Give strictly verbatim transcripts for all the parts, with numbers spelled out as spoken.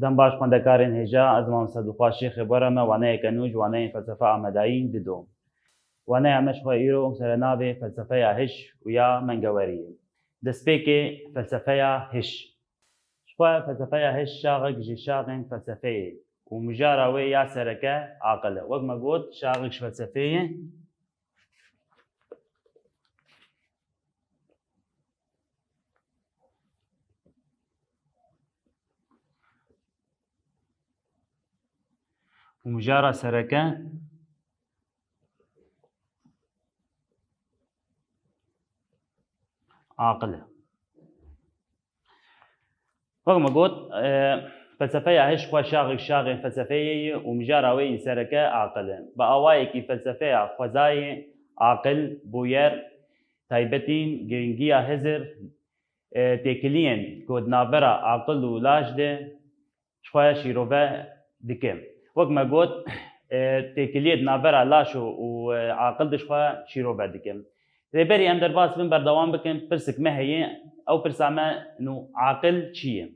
Dem baş xwendekarên hêja, ez mamoste Dilxwaz Şêxê, bi we re me waneyeke nû ji waneyên felsefe Amedayî dido. Waneya me ji xwe îro û sere navê felsefeya hiş û ya mengeweriyê. Destpêkê felsefeya hiş. Ji xwe felsefeya hiş şaxek ji şaxên felsefeyê û mijara wê ya sereke aqil e. Wek me got, şaxek ji felsefeyê ye. Û mijara sereke aqil e. Wek me got, e, felsefeya hiş xwe şaxek şaxên felsefeyê ye û mijara wê yî sereke aqil e. Bi awayekî felsefeya xwezayê aqil, bûyer, taybetîn, girîngiya hizir, e, têkiliyên ku di navbera aqil û laj de ji xwe şîrove dike. Wek me got, e, têkiliyê di navbera laş û, û, e, aqil de ji xwe şîrove dike. Lê berî em derbas bin, berdewam bikin, pirsik me heye, ew pirsa me nû, aqil çi ye?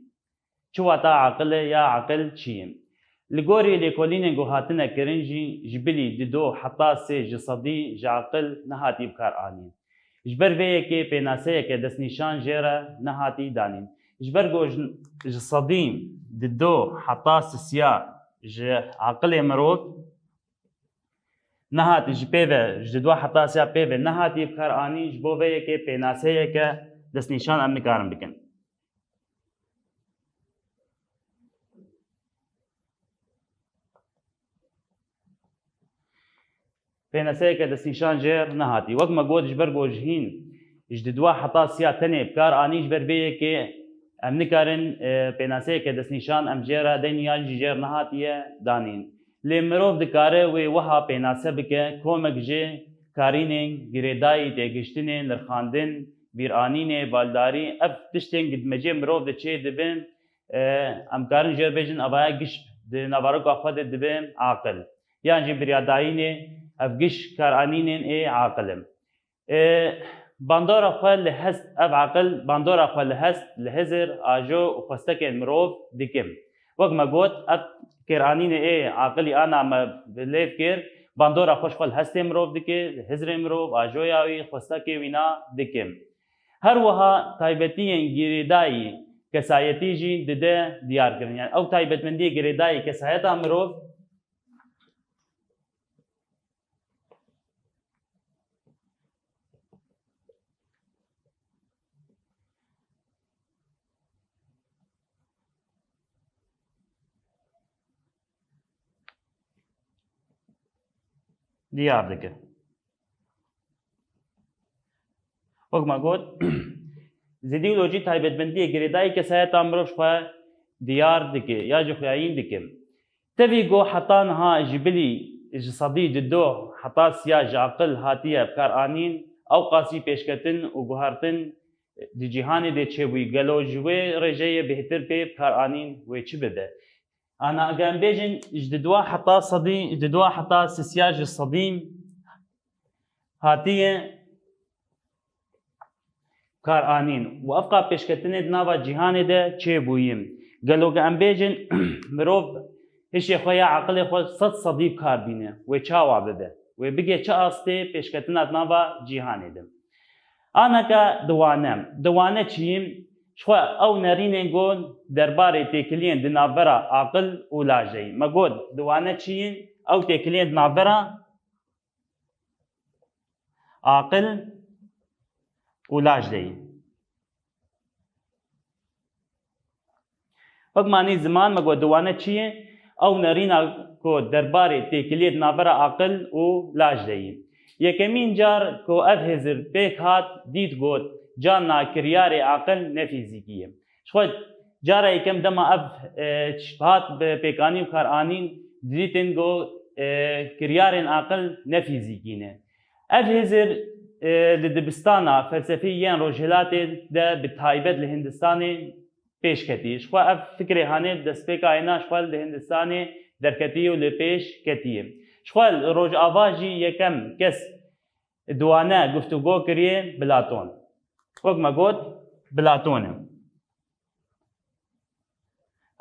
Çi wata aqil e ya aqil çi ye? Li gorî lêkolînên ku hatine kirin jî ji bilî dido heta sê ji sedî ji aqil nehatî bi kar anîn. Ji ber vê yekê pênaseyeke destnîşan jê re nehatî danîn. Ji ber ku ji, ji sedî dido heta sisiya ji aqilê mirov nehatî, ji pê ve, ji didwa heta sisiya pê ve nehatî bi kar anîn, ji bo vê yekê pênaseyeke destnîşan em nikarin bikin. Pênaseyeke destnîşan jê re nehatî. Wek me got, ji ber ku ji hîn ji didwa heta sisiya tenê bi kar anî, ji ber vê yekê em nikarin, e, pênaseyeke destnîşan em jê re deyn yan jî jê re nehatiye danîn. Lê mirov dikare wê wiha pênase bike, komek ji karînên girêdayî, têgihiştinên, nirxandin, bîranînê, baldarî, ev tiştên ku di mecê mirov de çê dibin, e, em karin jê re bêjin, evaya giş di naveroka xwe de dibe aqil. Yan jî biryardayînê, ev giş karanînên ê aqil in. E, bandora xwe li hest, ev aqil bandora xwe li hest, li hizir, ajo û xwestekên mirov dikim. Wek me got, ev kêranînê ê aqilî ana me bi lêv kir, bandora xwe ji xwe li hestê mirov dike, li hizrê mirov, ajoya wî, xwestekê wîna dikim. Her wiha taybetiyên girêdayî kesayetî jî dide diyar kirin. Yani ew taybetmendiyê girêdayî kesayeta mirov diyar dike. Wek me got, zêdî û lojî taybetmendiyê girêdayî kesayeta mirov ji xwe diyar dike ya jixuyayîn dike. Tevî ku heta niha ji bilî ji sedî dido heta siya ji aqil hatiye bi kar anîn, ewqasî pêşketin û guhertin di cîhanê de çêbûyî, gelo ji wê rêjeyê bêhtir pê bi kar anîn wê çi bibe? Ana, eger em bêjin, ji didwa heta sedî, ji didwa heta sisiya ji sedî hatiye kar anîn û evqa pêşketinê di nava cîhanê de çêbûyî. Gelo em bêjin, mirov hişê xwe ya aqilê xwe sed sedî bi kar bîne, wê çawa bibe? Wê bigê çi astê pêşketina di nava cîhanê de? Aneke diwane. Diwane çi ye? Ji xwe ew nerînên ku derbarê têkiliyên di navbera aqil û laj de ye. Me got, diwane çi ye? Ew têkiliyên di navbera aqil û laj de ye. Wek manî ziman me got, diwane çi ye? Ew nerîna ku derbarê têkiliyê di navbera aqil û laj de ye. Yekemîn car ku ev hêzir pêk hat, dît got, carna kiryarê aqil ne fîzîkî ye. Ji xwe cara yekem dema ev, e, ç-, hat bi pêkanîn û kar anîn, didîtin ku, e, kiryarên aqil ne fîzîkî ne. Ev hêzir, e, li dibistana felsefî yên rojhilatê de, bi taybet li Hindistanê pêş ketî. Ji xwe ev fikrê hanê destpêka hêna ji xwe li Hindistanê derketî û li pêş ketiye. Ji xwe li Rojava jî yekem kes diwane guftûgo kiriye Platon. Wek me got, Platon e.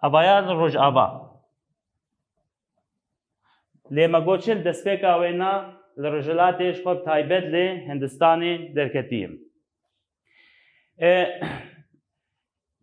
Evaya li Rojava. Lê me got çi li destpêka wê na li Rojhilatê ji xwe bi taybet li Hindistanê derketiye. E,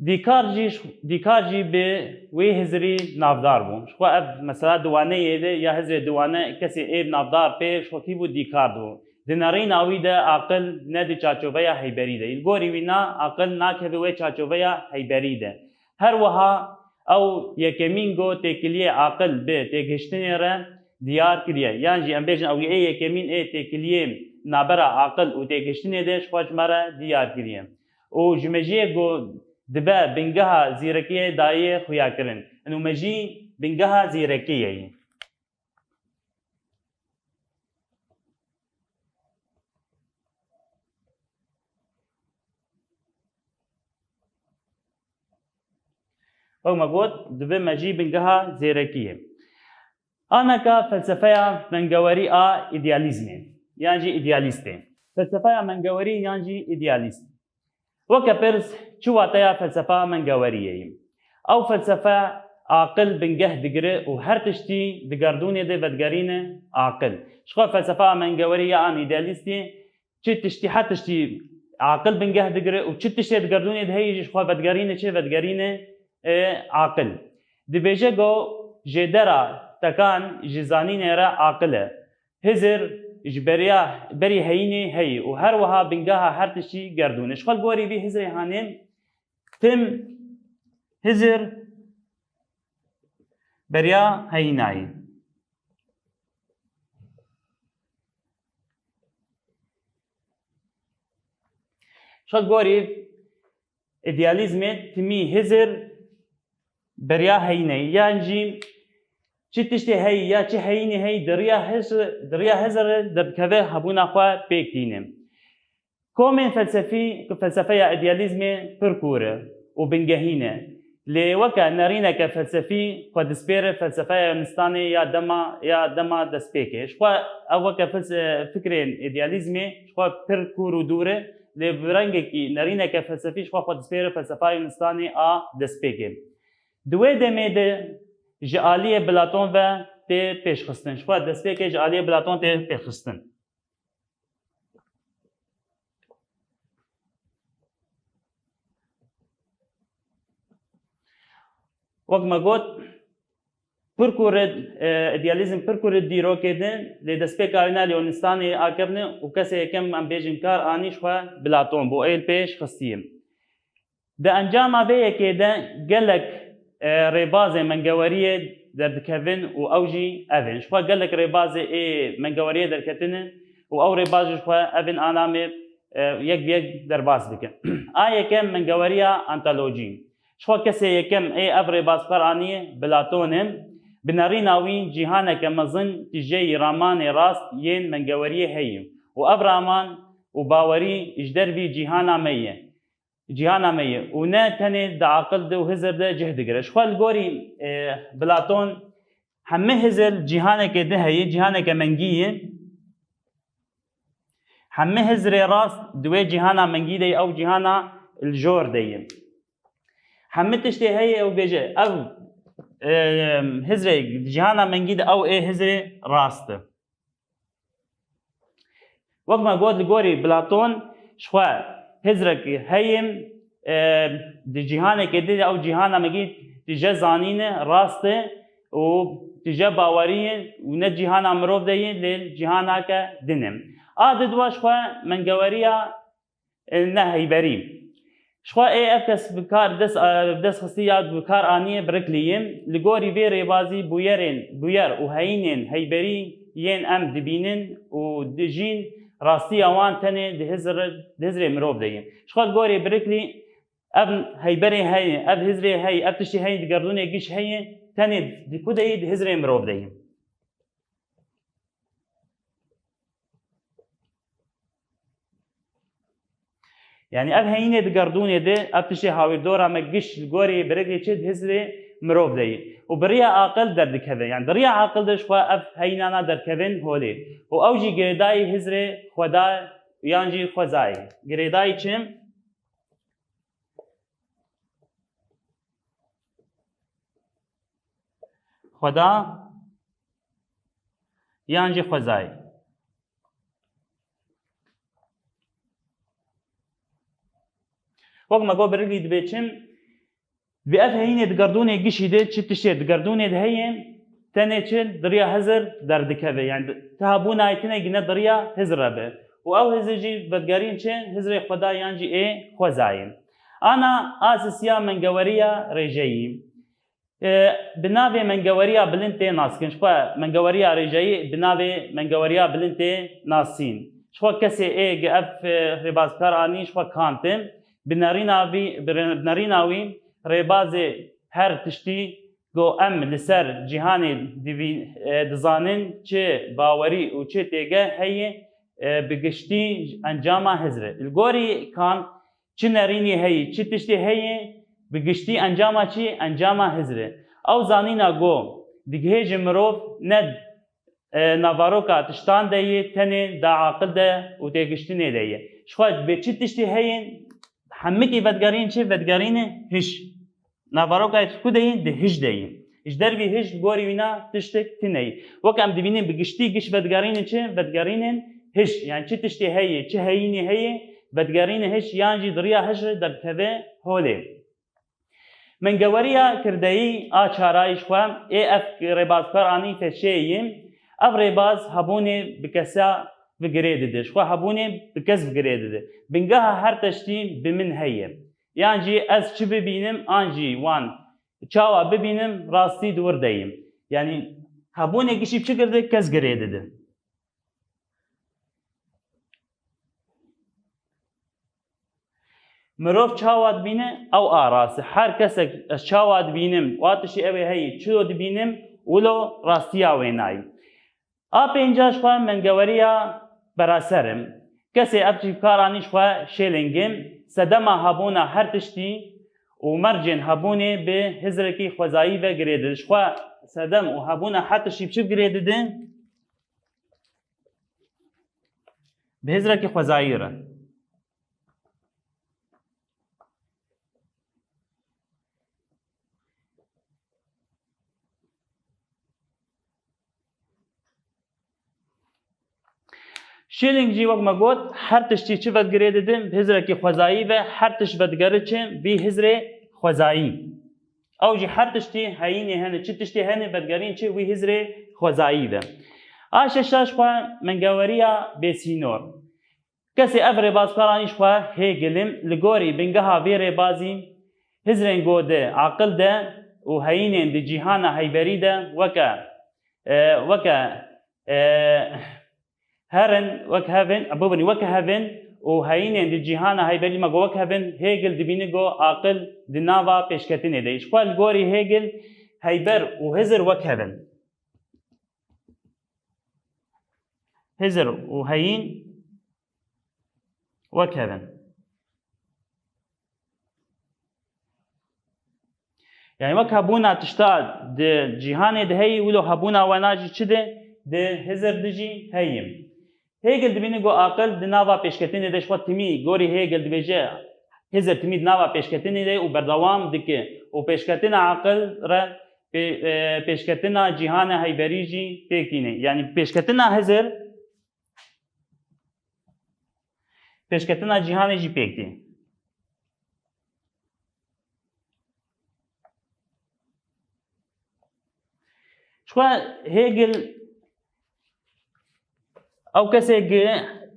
Dîkar jî, Dîkar jî bi wê hizirî navdar bû. Ji xwe ev mesela di waneyê de ya hizrê di wane kesê ê navdar pê ji xwe kî bû? Dîkar bû. Di nerîna wî de aqil ne di çarçoveya heyberî de. Li gorî wî na aqil nakeve wê çarçoveya heyberî de. Her wiha ew yekemîn go têkiliyê aqil bi têgihiştinê re diyar kiriye. Yan jî em bêjin ew ê yekemîn ê têkiliyê nabera aqil û têgihiştinê de ji xwe ji me re diyar kiriye. Û ji mejiyê ku dibe bingeha zîrekiyê dayê xuyakirin. Û mejî bingeha zîrekiyê ye. Wek me got, dibe mejî bingeha zêrekiyê. Aneka felsefeya mengewerî a îdealîzmê, yan jî îdealîstê. Felsefeya mengewerî yan jî îdealîst. Weke pirs, çi wateya felsefa mengeweriyê ye? Ew felsefe aqil bingeh digire û her tiştî di gerdûnê de vedigerîne aqil. Ji xwe felsefa mengewerî ya an îdealîstî çi tiştî, her tiştî aqil bingeh digire û çi tiştê di gerdûnê de heye jî ji xwe vedigerîne çi? Vedigerîne, e, aqil. Dibêje go jêdera tekan ji zanînê re aqil e. Hizir ji beriya, berî heyînê heye û her wiha bingeha her tiştî gerdûn e. Ji xwe li gorî vî hizrê hanê tim hizir beriya heyîna ye. Ji xwe li gorî îdealîzmê timî hizir beriya heyînê ye. Yan jî çi tiştê heyî ya çi heyînê heyî di riya hizir, di riya hizir re derdikeve hebûna xwe pêk tîne. Komên felsefî, felsefeya îdealîzmê pir kûr e û bingehîn e. Lê weke nerîneke felsefî xwe dispêre felsefeya Yunistanê ya dema, ya dema destpêkê. Ji xwe ev weke felse-, fikrên îdealîzmê ji xwe pir kûr û dûr e, lê bi rengekî nerîneke felsefî ji xwe xwe dispêre felsefeya Yunistanê a destpêkê. Di wê demê de ji aliyê Platon ve tê pêşxistin. Ji xwe destpêkê ji aliyê Platon tê pêşxistin. Wek me got, pir kûr e, e, îdealîzm pir kûr e dîrokê din, lê destpêka wî ne li Yûnistanê akevne û kesê yekem em bêjin kar anî ji xwe Platon bû, ê li pêş xistiye. Di encama vê yekê de gelek, e, rêbazê mengeweriyê derdikevin û ew jî ev in. Ji xwe gelek rêbazê ê mengeweriyê derketine û ew rêbaz jî ji xwe ev in, ana me, e, yek bi yek derbas dikin. A yekem mengeweriya ontolojî. Ji xwe kesê yekem ê ev rêbaz bi kar aniye Platon e. Bi nerîna wî cîhaneke mezin tijeyî ramanê rast yên mengeweriyê heye û ev raman û bawerî ji dervî cîhana me ye. Cîhana me ye û ne tenê di aqil de û hizir de cih digire. Ji xwe li gorî, e, Platon hemî hizir cîhaneke din heye, cîhaneke mengî ye. Hemî hizirê rast di wê cîhana mengî de ye, ew cîhana li jor de ye. Hemî tiştê heye, ew bêje, ev, e, hizirê cîhana mengî de ew ê hizirê rast e. Wek me got, li gorî Platon ji xwe hizrek heye, e, di cîhanekê de ew cîhana mengî tije zanîne rast e û tije bawerî ye û ne cîhana mirov de ye, lê cîhanake din e. A di dua ji xwe mengeweriya, e, ne heyberî. Ji xwe ê ev kes bi kar dest, e, dest xistî ya bi kar aniye bi riklî ye. Li gorî vê rêbazî bûyerên, bûyer û heyînên heyberî yên em dibînin û dijîn, rastiya wan tenê di hizir, di hizrê mirov de ye. Ji xwe li gorî bi riklî ev heyberê heye, ev hizrê heye, ev tiştê heye di gerdûnê giş heye, tenê di ku de ye? Di hizrê mirov de ye. Yanî ev heyînê di gerdûnê de, ev tiştê hawîrdora me giş li gorî bi riklî çi? Di hizrê mirov de ye. Û bi riya aqil derdikeve. Yanî di riya aqil de ji xwe ev heyînana derkevin holê. Û ew jî girêdayî hizrê xweda yan jî xwezayê. Girêdayî çi? Xweda yan jî xwezayî. Wek me got, bi rikî dibê çi? Bi ev heyînê di gerdûnê gişî de çi tiştê di gerdûnê de heye, tenê çi di riya Hizir derdikeve. Yani di-, ti hebûnayê tine gine di riya Hizir re be. Û ew Hizir jî vedigerîn çi? Hizrê Xweda yan jî ê xwezayê. Ana asisiya mengeweriya rêjeyî. E, bi navê mengeweriya bilind tê naskin. Ji xwe mengeweriya rêjeyî bi navê mengeweriya bilind tê nasîn. Ji xwe kesê ê gi ev, e, rêbaz kar anî ji xwe Kant e. Bi nerîna vî, bi rê-, bi nerîna wî rêbazê her tiştî ku em li ser cîhanê divî-, e, dizanin çi bawerî û çi têgeh heye, e, bi giştî encama Hizir e. Li gorî Kant, çi nerînî heye, çi tiştê heye, bi giştî encama çi? Encama Hizir e. Ew zanîna ku digihêje mirov ne, e, navaroka tiştan de ye, tenê da aqil de û têgiştinê de ye. Ji xwe bê çi tiştê heye, hemikî vedigerîn çi? Vedigerîne hiş. Navarokayê tu ku de yî? Di hiş de yî. Ji dervî hiş, li gorî wîna tiştek tune yî. Wek em dibînin, bi giştî giş vedigerînin çi? Vedigerînin hiş. Yani çi tiştê heye, çi heyînê heye, vedigerînin hiş, yan jî di riya hiş re derdikeve holê. Mengeweriya kirdeyî a çarayî ji xwe, ê ev rêbazkar anî feşeyê yî. Ev rêbaz hebûnê bi kesa bi girê dide. Ji xwe hebûnê bi kes bi girê dide. Bingeha her tiştî bi min heye. Yan jî ez çi bibînim, an jî wan çawa bibînim, rastî di wir de yim. Yanî hebûnê gişî bi çi girdi? Kes girê didi. Mirov çawa dibîne, ew a rast e. Her kesek ez çawa dibînim, wa tiştî ew ê heyî, çilo dibînim, wilo rastiya wê nayî. A pênca ji xwe mengeweriya beraser im. Kesê ev jî kar anî ji xwe Schelling im. Sedema hebûna her tiştî û mercên hebûnê bi hizrekî xwezayî ve girê dide. Ji xwe sedem û hebûna her tiştî bi çi girê dide? Bi hizrekî xwezayî re. Schelling jî wek me got, her tiştî çi vedigirê didin, bi hizrekî xwezayî ve her tişt vedigere çi? Vî hizrê xwezayî. Ew jî her tiştî heyînê hene, çi tiştê hene vedigerîn çi? Wî hizrê xwezayî ve. A şeşa ji xwe mengeweriya bêsînor. Kesê ev rêbazkaranî ji xwe Hegel im, li gorî bingeha vê rêbazî hizrên go di aqil de û heyînên di cîhana heyberî de weke, e, weke, e, herin, wek hevin, bibinî, weke hevin û heyînên di cîhana heyberî me go wek hevin, Hegel dibîne go aqil di nava pêşketinê de. Ji xwe li gorî Hegel heyber û hizir wek hevin. Hizir û heyîn wek hevin. Yani wek hebûna tişta di cîhanê de heyî, wilo hebûna wena jî çi de? Di hizir de jî heyî. Hegel dibîne ku aqil di nava pêşketinê de ji xwe timî, gorî Hegel dibêje, hizir timî di nava pêşketinê de û berdewam dike û pêşketina aqil re pê-, e, pêşketina cîhana heyberî jî pêk tîne. Yani pêşketina hizir, pêşketina cîhanê jî pêk tî. Ji xwe Hegel ew kesê gi,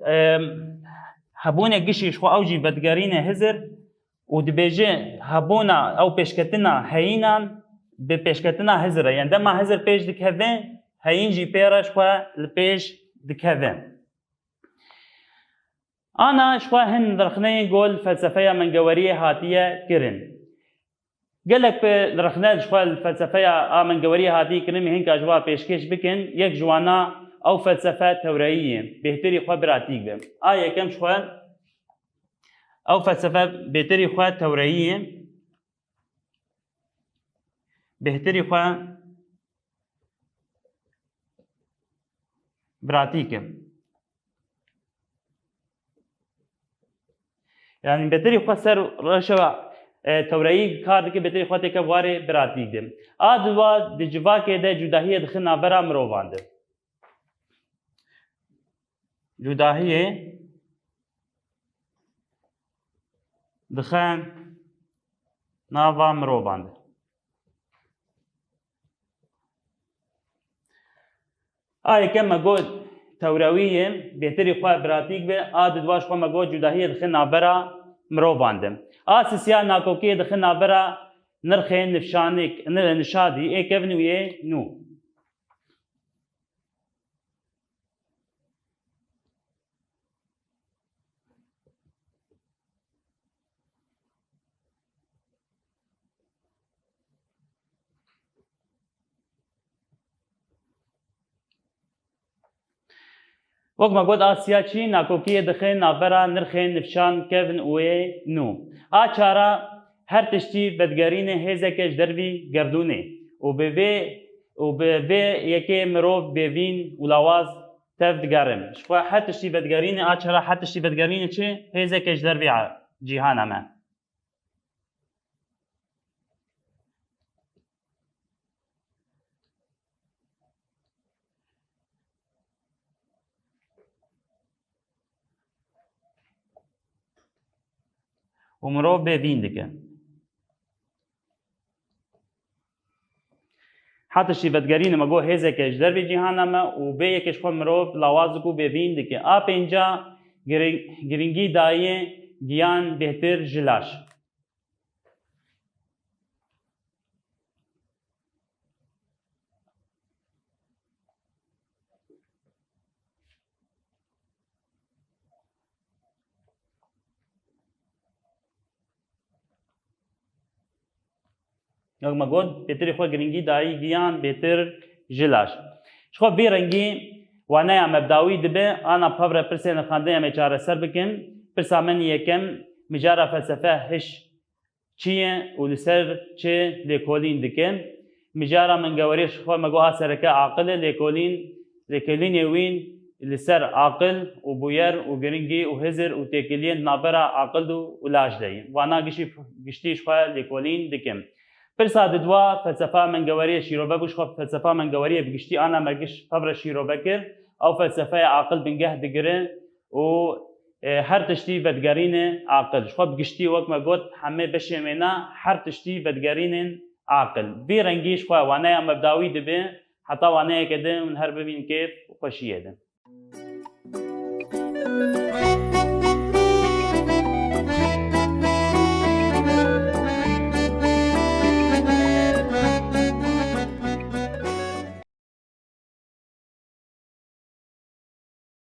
em, hebûnê gişî ji xwe ew jî vedigerîne hizir û dibêje hebûna ew pêşketina heyînan bi pêşketina hizir e. Yani dema hizir pêş dikeve, heyîn jî pê re ji xwe li pêş dikeve. Ana ji xwe hin rixneyên ku li felsefeya mengeweriyê hatiye kirin. Gelek bi rixne ji xwe li felsefeya a mengeweriyê hatiye kirin, em hinka ji we pêşkêş bikin. Yek ji wana ew felsefe tewreyî ye, bêhtirî xwe biratîk be. A yekem ji xwe ew felsefe bêhtirî xwe tewreyî ye. Bêhtirî xwe biratîk e. Yani bêhtirî xwe ser reşewa e, tewreyî kar dike, bêtirî xwe têke warê biratîk de. A di wa di civakê de cudahiyê dixe navbera mirovan de. Cudahiyê dixe nava mirovan de. A yekem me got tewrewî ye, bêtirî xwe biratîk be, a di dua ji xwe me got cudahiyê dixe navbera mirovan de. A sisiya nakokiyê dixe navbera nirxên nifşanik, nir-, nişadî ê kevn û yê nû. Wek me got, a siya çî nakokiyê dixe navbera nirxên nifşan kevn û ê nû. A çara her tiştî vedigerîne hêzeke ji dervî gerdûnê û bi vê û bi vê yekê mirov bêvîn û lawaz tev digerin. Ji xwe her tiştî vedigerîne, a çara her tiştî vedigerîne çi? Hêzeke ji dervî cîhana me. Û mirov bêvîn dike. Her tiştî vedigerîne me got hêzeke ji dervê cîhana me û bê yekê ji xwe mirov lawaz dike û bêvîn dike. A pênca giring-, giringî dayê giyan bêhtir ji laş. Wek me got, bêtirî xwe giringî dayî giyan bêtir ji laş. Ji xwe vî rengî waneya me bi dawî dibe, ana pevre pirsên li xandinê em ê çareser bikin. Pirsa min yekem, mijara felsefe hiş çi ye û li ser çi lêkolîn dike? Mijara min gewerê ji xwe me got a sereke aqil e, lêkolîn, lêkolînê wîn li ser aqil û bûyer û giringî û hizir û têkiliyên navbera aqil û, û laş de ye. Wana gişî, giştî ji xwe lêkolîn dikim. Pirsa di dua felsefa min gewerê şîrove bû, ji xwe felsefa min gewerê bi giştî ana me giş pevre şîrove kir. Ew felsefeya aqil bingeh digire û, e, her tiştî vedigerîne aqil. Ji xwe bi giştî wek me got, hemê beşên wêna her tiştî vedigerînin aqil. Vî rengî ji xwe waneya me bi dawî dibe, heta waneyeke din hûn her bibîn kêf û xweşiyê din.